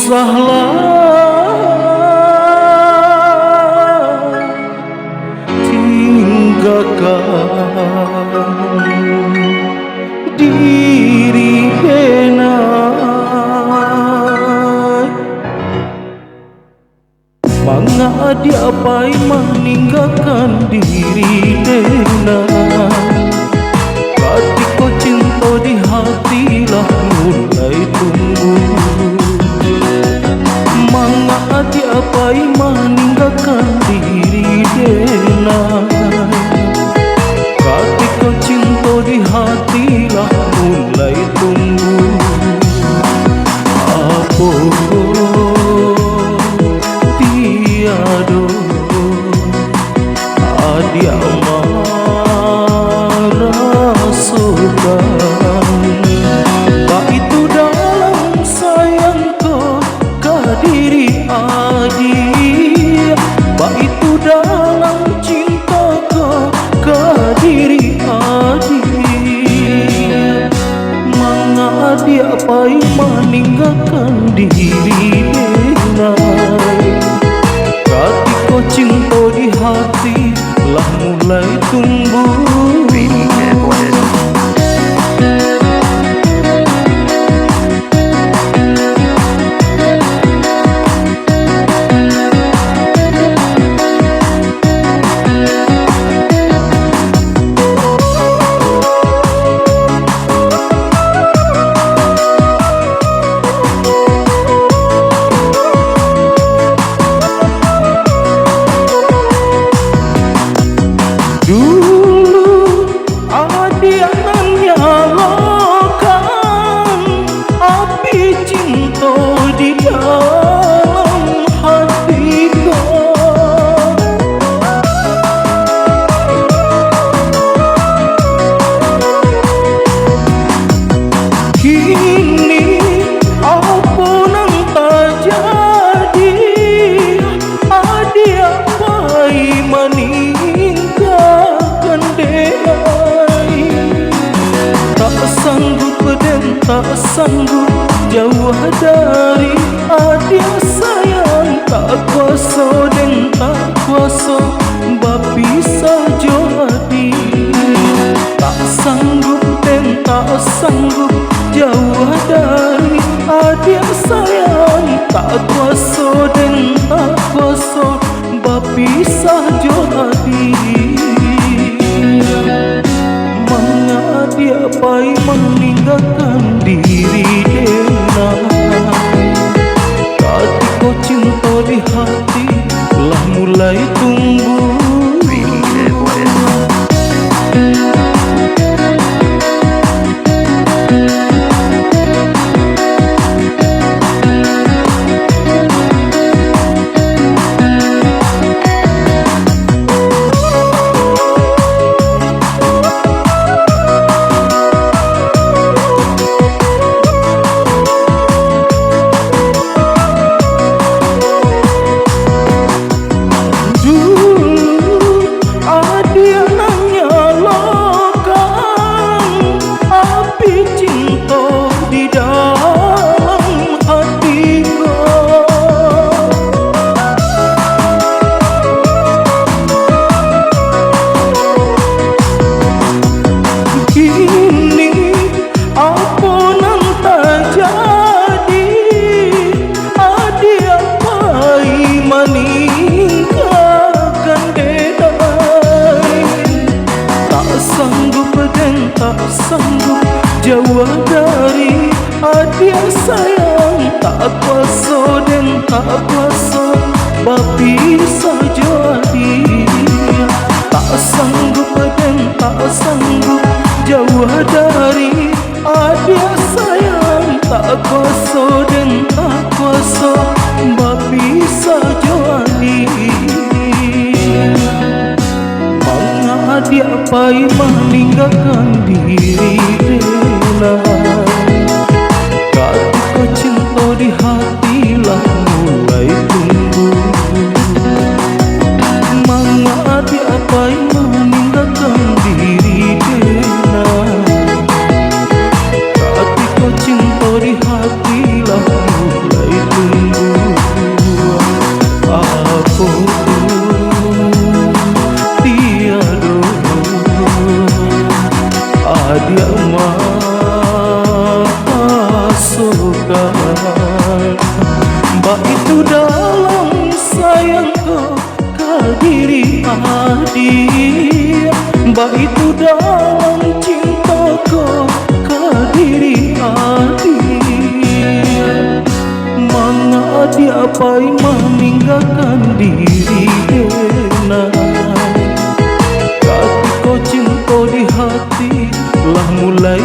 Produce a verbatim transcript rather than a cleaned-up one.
Sahlah tinggakan diri denai. Manga adiak pai maninggakan diri denai? Katiko cinto di hati lah mulai tumbuh. Manga adiak pai maninggakan diri denai? Katiko cinto di hati lah mulai tumbuh. Apo tiado adiak marasokan, baitu dalam sayang ko ka diri adiak, baitu dalam cinto ko ka diri adiak. Manga adiak pai maninggakan diri denai? Katiko cinto di hati lah mulai tumbuh. Dulu adiak nan nyalokan api cinto di dalam hati ko. Kini apo nan tajadi? Adiak pai maninggakan denai. Tak sanggup den, tak sanggup jauah dari adiak sayang. Tak kuaso den, tak kuaso bapisah jo adiak. Tak sanggup den, tak sanggup jauah dari adiak sayang. Tak kuaso den, tak kuaso bapisah jo adiak. Manga adiak pai maninggakan diri denai? Katiko cinto di hati lah mulai tumbuh. Dulu adiak nan nyalokan api cinto di dalam hati ko. Kini apo nan tajadi? Adiak pai maninggakan denai. Tak sanggup den, tak sanggup jauah dari adiak sayang. Tak kuaso den, tak kuaso bapisah jo adiak. Tak sanggup den, tak sanggup jauah dari adiak sayang. Tak kuaso den, tak kuaso bapisah jo adiak. Manga adiak pai maninggakan diri denai? Katiko cinto di hati lah mulai tumbuh. Manga adiak pai maninggakan diri denai? Katiko cinto di hati lah mulai tumbuh. Masokan. Baitu dalam sayang ko ka diri adik, baitu dalam cinta ko ka diri adik. Manga adik pai maninggakan diri denai. Katiko cinto di hati lah mulai